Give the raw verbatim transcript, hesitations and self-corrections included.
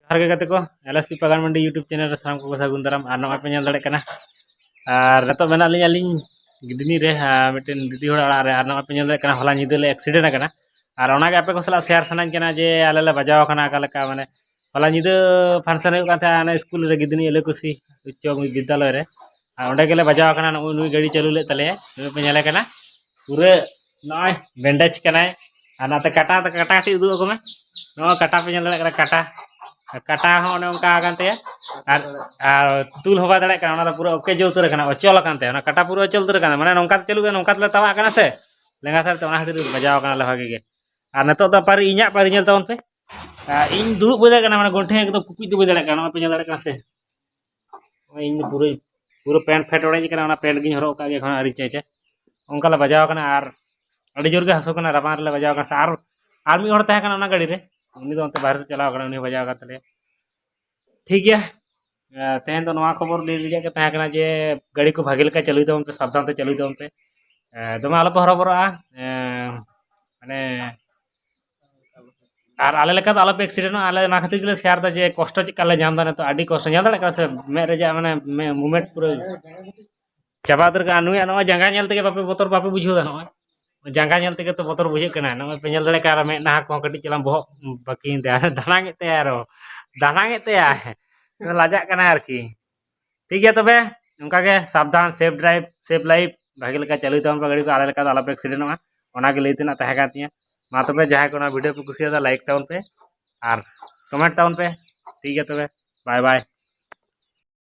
ᱡᱚᱦᱟᱨ ᱜᱮ ᱜᱟᱛᱮ ᱠᱚ, ᱮᱞ ᱮᱥ ᱯᱤ ᱯᱟᱜᱟᱱ ᱢᱟᱱᱰᱤ YouTube ᱪᱮᱱᱮᱞ ᱨᱮ ᱥᱟᱱᱟᱢ ᱠᱚᱜᱮ ᱥᱟᱹᱜᱩᱱ ᱫᱟᱨᱟᱢ᱾ ᱟᱨ ᱱᱚᱜᱼᱚᱭ ᱯᱮ ᱧᱮᱞ ᱫᱟᱲᱮᱭᱟᱜ ᱠᱟᱱᱟ, ᱟᱨ ᱱᱤᱛᱚᱜ ᱢᱮᱱᱟᱜ ᱞᱤᱧᱟ ᱟᱹᱞᱤᱧ ᱜᱤᱫᱽᱱᱤ ᱨᱮ, ᱟᱨ ᱢᱤᱫᱴᱮᱱ ᱫᱤᱫᱤ ᱦᱚᱲ ᱚᱲᱟᱜ ᱨᱮ᱾ ᱟᱨ ᱱᱚᱜᱼᱚᱭ ᱯᱮ ᱧᱮᱞ ᱫᱟᱲᱮᱭᱟᱜ ᱠᱟᱱᱟ, ᱦᱚᱞᱟ ᱧᱤᱫᱟᱹ ᱞᱮ ᱮᱠᱥᱤᱰᱮᱱᱴ ᱟᱠᱟᱱᱟ᱾ ᱟᱨ ᱚᱱᱟᱜᱮ ᱟᱯᱮ ᱠᱚ ᱥᱟᱞᱟᱜ ᱥᱮᱭᱟᱨ ᱥᱟᱱᱟᱧ ᱠᱟᱱᱟ ᱡᱮ ᱟᱞᱮ ᱞᱮ ᱵᱟᱡᱟᱣ ᱟᱠᱟᱱᱟ ᱚᱠᱟ ᱞᱮᱠᱟ, ᱢᱟᱱᱮ ᱦᱚᱞᱟ ᱧᱤᱫᱟᱹ ᱯᱷᱟᱱᱥᱮᱱ ᱦᱩᱭᱩᱜ ᱠᱟᱱ ᱛᱟᱦᱮᱸᱫ ᱚᱱᱟ ᱥᱠᱩᱞ ᱨᱮ, ᱜᱤᱫᱽᱱᱤ ᱮᱞᱟᱹᱠᱩᱥᱤ ᱩᱪᱪᱚ ᱵᱤᱫᱽᱫᱟᱞᱚᱭ ᱨᱮ᱾ ᱟᱨ ᱚᱸᱰᱮ ᱜᱮᱞᱮ ᱵᱟᱡᱟᱣ ᱟᱠᱟᱱᱟ᱾ ᱱᱩᱭ ᱱᱩᱭ ᱜᱟᱹᱰᱤ ᱪᱟᱹᱞᱩ ᱞᱮᱫ ᱛᱟᱞᱮᱭᱟ, ᱱᱩᱭ ᱯᱮ ᱧᱮᱞᱮ ᱠᱟᱱᱟ, ᱯᱩᱨᱟᱹ ᱱᱚᱜᱼᱚᱭ ᱵᱮᱱᱰᱮᱡᱽ ᱠᱟᱱᱟᱭ᱾ ᱟᱨ ᱱᱟᱛᱮ ᱠᱟᱴᱟ, ᱠᱟᱴᱟ ᱠᱟᱹᱴᱤᱡ ᱩᱫᱩᱜ ᱟᱠᱚ ᱢᱮ᱾ ᱱᱚᱜᱼᱚᱭ ᱠᱟᱴᱟ ᱯᱮ ᱧᱮᱞ ᱫᱟᱲᱮᱭᱟᱜ ᱠᱟᱱᱟ, ᱠᱟᱴᱟ, ᱠᱟᱴᱟ ᱦᱚᱸ ᱚᱱᱮ ᱚᱱᱠᱟ ᱟᱠᱟᱱ ᱛᱟᱭᱟ᱾ ᱟᱨ ᱟᱨ ᱛᱩᱞ ᱦᱚᱸ ᱵᱟᱭ ᱫᱟᱲᱮᱭᱟᱜ ᱠᱟᱱᱟ, ᱚᱱᱟ ᱫᱚ ᱯᱩᱨᱟᱹ ᱚᱠᱮᱡᱚ ᱩᱛᱟᱹᱨ ᱟᱠᱟᱱᱟ, ᱚᱪᱚᱞ ᱟᱠᱟᱱ ᱛᱟᱭᱟ᱾ ᱚᱱᱟ ᱠᱟᱴᱟ ᱯᱩᱨᱟᱹ ᱚᱪᱚᱞ ᱩᱛᱟᱹᱨ ᱟᱠᱟᱱᱟ, ᱢᱟᱱᱮ ᱱᱚᱝᱠᱟ ᱛᱮ ᱪᱟᱹᱞᱩᱜ ᱠᱟᱱᱟ, ᱱᱚᱝᱠᱟ ᱛᱮᱞᱮ ᱛᱟᱣᱟᱜ ᱠᱟᱱᱟ ᱥᱮ ᱞᱮᱸᱜᱟ ᱫᱷᱟᱨᱮ ᱛᱮ, ᱚᱱᱟ ᱠᱷᱟᱹᱛᱤᱨ ᱵᱟᱡᱟᱣ ᱟᱠᱟᱱᱟᱞᱮ ᱵᱷᱟᱜᱮ ᱜᱮ᱾ ᱟᱨ ᱱᱤᱛᱚᱜ ᱫᱚ ᱯᱟᱹᱨᱤ, ᱤᱧᱟᱹᱜ ᱯᱟᱹᱨᱤ ᱧᱮᱞ ᱛᱟᱵᱚᱱ ᱯᱮ᱾ ᱟᱨ ᱤᱧ ᱫᱩᱲᱩᱵ ᱵᱟᱹᱧ ᱫᱟᱲᱮᱭᱟᱜ ᱠᱟᱱᱟ, ᱢᱟᱱᱮ ᱜᱚᱱᱴᱷᱮ ᱮᱠᱫᱚᱢ ᱠᱩᱠᱩᱡ ᱫᱚ ᱵᱟᱹᱧ ᱫᱟᱲᱮᱭᱟᱜ ᱠᱟᱱᱟ, ᱱᱚᱜᱼᱚᱭ ᱯᱮ ᱧᱮᱞ ᱫᱟᱲᱮᱭᱟᱜ ᱠᱟᱱᱟ ᱥᱮ? ᱤᱧ ᱫᱚ ᱯᱩᱨᱟᱹ, ᱯᱩᱨᱟᱹ ᱯᱮᱱᱴ ᱯᱷᱮᱴ ᱚᱲᱮᱡ ᱠᱟᱱᱟ, ᱚᱱᱟ ᱯᱮᱱᱴ ᱜᱤᱧ ᱦᱚᱨᱚᱜ ᱟᱠᱟᱫ ᱜᱮ, ᱮᱠᱷᱚᱱ ᱟᱹᱣᱨᱤ ᱪᱮᱧᱡᱟ᱾ ᱚᱱᱠᱟ ᱞᱮ ᱵᱟᱡᱟᱣ ᱠᱟᱱᱟ ᱟᱨ ᱟᱹᱰᱤ ᱡᱳᱨ ᱜᱮ ᱦᱟᱹᱥᱩ ᱠᱟᱱᱟ, ᱨᱟᱵᱟᱝ ᱨᱮᱞᱮ ᱵᱟᱡᱟᱣ ᱠᱟᱱᱟ ᱥᱮ᱾ ᱟᱨ, ᱟᱨ ᱢᱤᱫ ᱦᱚᱲ ᱛᱟᱦᱮᱸ ᱠᱟᱱᱟ ᱚᱱᱟ ᱜᱟᱹᱰᱤ ᱨᱮ, ᱩᱱᱤ ᱫᱚ ᱚᱱᱛᱮ ᱵᱟᱦᱨᱮ ᱥᱮᱫ ᱪᱟᱞᱟᱣ ᱠᱟᱱᱟ, ᱩᱱᱤ ᱦᱚᱸ ᱵᱟᱡᱟᱣ ᱟᱠᱟᱱ ᱛᱟᱞᱮᱭᱟ᱾ ᱴᱷᱤᱠ ᱜᱮᱭᱟ, ᱮ, ᱛᱮᱦᱮᱧ ᱫᱚ ᱱᱚᱣᱟ ᱠᱷᱚᱵᱚᱨ ᱞᱟᱹᱭ ᱨᱮᱭᱟᱜ ᱜᱮ ᱛᱟᱦᱮᱸ ᱠᱟᱱᱟ ᱡᱮ ᱜᱟᱹᱰᱤ ᱠᱚ ᱵᱷᱟᱜᱮ ᱞᱮᱠᱟ ᱪᱟᱹᱞᱩᱭ ᱛᱟᱵᱚᱱ ᱯᱮ, ᱥᱟᱵᱫᱷᱟᱱ ᱛᱮ ᱪᱟᱹᱞᱩᱭ ᱛᱟᱵᱚᱱ ᱯᱮ᱾ ᱮ, ᱫᱚᱢᱮ ᱟᱞᱚᱯᱮ ᱦᱚᱨᱚᱵᱚᱨᱚᱜᱼᱟ᱾ ᱮ, ᱢᱟᱱᱮ ᱟᱨ ᱟᱞᱮ ᱞᱮᱠᱟ ᱫᱚ ᱟᱞᱚᱯᱮ ᱮᱠᱥᱤᱰᱮᱱᱴᱚᱜᱼᱟ᱾ ᱟᱞᱮ ᱚᱱᱟ ᱠᱷᱟᱹᱛᱤᱨ ᱜᱮᱞᱮ ᱥᱮᱭᱟᱨ ᱮᱫᱟ ᱡᱮ ᱠᱚᱥᱴᱚ ᱪᱮᱫ ᱞᱮᱠᱟ ᱞᱮ ᱧᱟᱢ ᱮᱫᱟ ᱱᱤᱛᱚᱜ᱾ ᱟᱹᱰᱤ ᱠᱚᱥᱴᱚ, ᱧᱮᱞ ᱫᱟᱲᱮᱭᱟᱜ ᱠᱟᱱᱟ ᱥᱮ ᱢᱮᱫ ᱨᱮᱭᱟᱜ ᱢᱟᱱᱮ ᱢᱩᱵᱷᱢᱮᱱᱴ ᱯᱩᱨᱟᱹ ᱪᱟᱵᱟ ᱩᱛᱟᱹᱨ ᱠᱟᱱᱟ᱾ ᱱᱩᱭᱟᱜ ᱱᱚᱜᱼᱚᱭ ᱡᱟᱸᱜᱟ ᱧᱮᱞ ᱛᱮᱜᱮ ᱵᱟᱯᱮ ᱵᱚᱛᱚᱨ ᱵᱟᱯᱮ ᱵᱩᱡᱷᱟᱹᱣ ᱮᱫᱟ, ᱱᱚᱜᱼᱚᱭ ᱡᱟᱸᱜᱟ ᱧᱮᱞ ᱛᱮᱜᱮ ᱛᱚ ᱵᱚᱛᱚᱨ ᱵᱩᱡᱷᱟᱹᱜ ᱠᱟᱱᱟ᱾ ᱱᱚᱜᱼᱚᱭ ᱯᱮ ᱧᱮᱞ ᱫᱟᱲᱮᱭᱟᱜ ᱠᱟᱱᱟ, ᱟᱨ ᱢᱮᱫ ᱱᱟᱦᱟ ᱠᱚᱦᱚᱸ ᱠᱟᱹᱴᱤᱡ ᱪᱟᱞᱟᱝ ᱵᱚᱦᱚᱜ ᱵᱟᱹᱠᱤᱭᱮᱱ ᱛᱟᱭᱟ, ᱫᱟᱱᱟᱝ ᱮᱫ ᱛᱟᱭᱟ, ᱟᱨᱚ ᱫᱟᱱᱟᱝ ᱮᱫ ᱛᱟᱭᱟ, ᱞᱟᱡᱟᱜ ᱠᱟᱱᱟᱭ ᱟᱨᱠᱤ᱾ ᱴᱷᱤᱠ ᱜᱮᱭᱟ ᱛᱚᱵᱮ, ᱚᱱᱠᱟ ᱜᱮ ᱥᱟᱵᱫᱷᱟᱱ, ᱥᱮᱯ ᱰᱨᱟᱭᱤᱵᱷ, ᱥᱮᱯ ᱞᱟᱭᱤᱯᱷ, ᱵᱷᱟᱜᱮ ᱞᱮᱠᱟ ᱪᱟᱹᱞᱩᱭ ᱛᱟᱵᱚᱱ ᱯᱮ ᱜᱟᱹᱰᱤ ᱠᱚ, ᱟᱞᱮ ᱞᱮᱠᱟ ᱫᱚ ᱟᱞᱚᱯᱮ ᱮᱠᱥᱤᱰᱮᱱᱴᱚᱜᱼᱟ᱾ ᱚᱱᱟ ᱜᱮ ᱞᱟᱹᱭ ᱛᱮᱱᱟᱜ ᱛᱟᱦᱮᱸ ᱠᱟᱱ ᱛᱤᱧᱟᱹ᱾ ᱢᱟ ᱛᱚᱵᱮ, ᱡᱟᱦᱟᱸᱭ ᱠᱚ ᱚᱱᱟ ᱵᱷᱤᱰᱤᱭᱳ ᱯᱮ ᱠᱩᱥᱤᱭᱟᱫᱟ, ᱞᱟᱭᱤᱠ ᱛᱟᱵᱚᱱ ᱯᱮ ᱟᱨ ᱠᱚᱢᱮᱱᱴ ᱛᱟᱵᱚᱱ ᱯᱮ᱾ ᱴᱷᱤᱠ ᱜᱮᱭᱟ ᱛᱚᱵᱮ, ᱵᱟᱭ ᱵᱟᱭ᱾